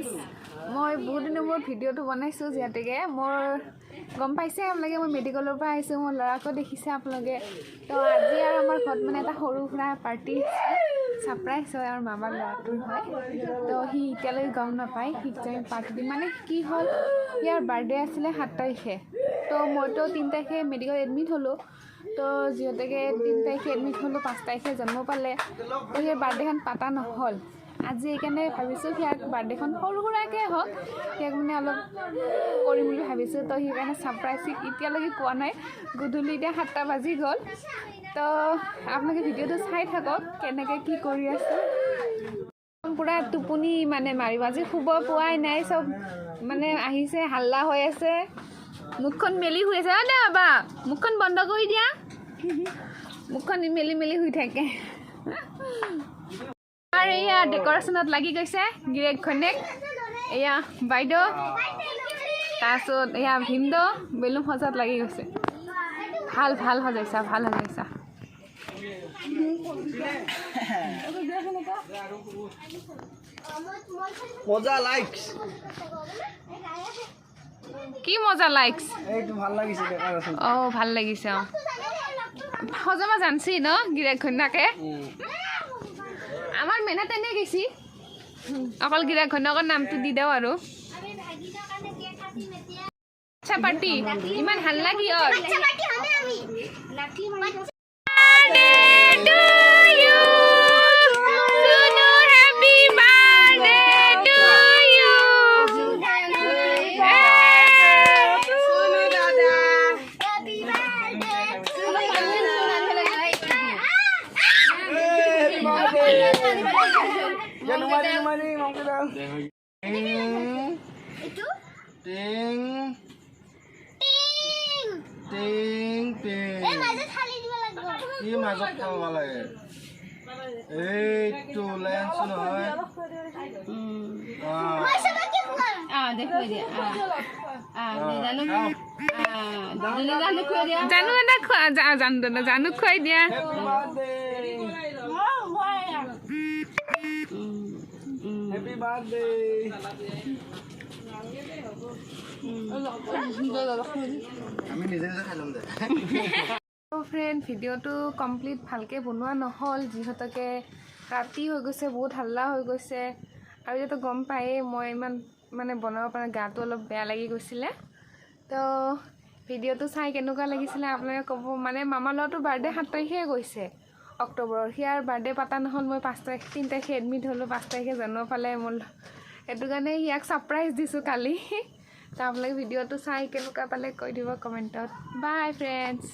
Friends, মই বহুত দিনৰ মূৰত ভিডিঅ'টো বনাইছোঁ। যিহেতুকে মোৰ গম পাইছে আপোনালোকে, মই মেডিকেলৰ পৰা আহিছোঁ। মোৰ ল'ৰাকো দেখিছে আপোনালোকে। তো আজি আৰু আমাৰ ঘৰত মানে এটা সৰু সুৰা পাৰ্টি, ছাৰপ্ৰাইজ হয় আৰু মামাৰ ল'ৰাটোৰ হয়। তো সি এতিয়ালৈকে গম নাপায়। সিক যে আমি পাৰ্টি দিম। মানে কি হ'ল, ইয়াৰ বাৰ্থডে আছিলে 7 তাৰিখে। তো মইতো 3 তাৰিখে মেডিকেল এডমিট হ'লোঁ। তো যিহেতুকে 3 তাৰিখে এডমিট হ'লোঁ, 5 তাৰিখে জন্ম পালে, তো সেই বাৰ্থডেখন পাতা নহ'ল। আজি এইকাৰণে ভাবিছোঁ সিয়াক বাৰ্থডেখন সৰু সুৰাকৈ হওক, সিয়াক মানে অলপ কৰিম বুলি ভাবিছোঁ। তো সেইকাৰণে ছাৰপ্ৰাইজ এতিয়ালৈকে কোৱা নাই। গধূলি এতিয়া 7টা বাজি গ'ল। তো আপোনালোকে ভিডিঅ'টো চাই থাকক, কেনেকৈ কি কৰি আছোঁ। পূৰা টোপনি মানে মাৰিব, আজি শুব পোৱাই নাই। চব মানে আহিছে, হাল্লা হৈ আছে। মুখখন মেলি শুই আছে। অ' দে বাবা, মুখখন বন্ধ কৰি দিয়া। মুখখন মেলি মেলি শুই থাকে। আৰু এয়া ডেক'ৰেশ্যনত লাগি গৈছে গিৰিয়েক ঘৈণীয়েক, এয়া বাইদেউ, তাৰপিছত এয়া ভিনদেউ বেলুন সজাত লাগি গৈছে। ভাল ভাল সজাইছা, ভাল সজাইছা। মজা লাইকছ। কি মজা লাইকছ? এইটো ভাল লাগিছে ডেকৰেশ্যন। অঁ, ভাল লাগিছে। অঁ, সজাব জানছি ন গিৰিয়েক ঘৈণীয়েকে। আমাৰ মেহনত এনেই গৈছি, অকল গিৰিয়েক ঘৈণীয়েকৰ নামটো দি দিওঁ আৰু। আচ্ছা, পাৰ্টি ইমান হাল্লা কিহৰ? Birthday to you. Sunu, happy birthday to you. Hey! Sunu দাদা। Happy birthday to happy birthday. জানুৱাৰী জানুৱাৰী মংকে দাও। টিং টিং টিং। কি মাজত খাব লাগে? এইটো লেন্স নহয়। জানো। জানো, খুৱাই দিয়া। জানু দাদা খোৱা, জানু দাদা, জানু খুৱাই দিয়া। Happy birthday, happy birthday. আমি নিজে নিজে খাই ল'ম দে। ফ্ৰেণ্ড, ভিডিঅ'টো কমপ্লিট ভালকৈ বনোৱা নহ'ল, যিহেতুকে ৰাতি হৈ গৈছে, বহুত হাল্লা হৈ গৈছে। আৰু এতিয়াতো গম পায়েই, মই ইমান মানে বনাব পৰা নাই, গাটো অলপ বেয়া লাগি গৈছিলে। তো ভিডিঅ'টো চাই কেনেকুৱা লাগিছিলে আপোনালোকে ক'ব। মানে মামা ল'ৰাটোৰ বাৰ্থডে 7 তাৰিখে গৈছে অক্টোবৰৰ। সিয়াৰ বাৰ্থডে পাতা নহ'ল। মই 5 তাৰিখ, 3 তাৰিখে এডমিট হ'লোঁ, 5 তাৰিখে জন্ম পালে মোৰ। সেইটো কাৰণে ইয়াক ছাৰপ্ৰাইজ দিছোঁ কালি। তো আপোনালোকে ভিডিঅ'টো চাই কেনেকুৱা পালে কৈ দিব কমেণ্টত। Bye friends.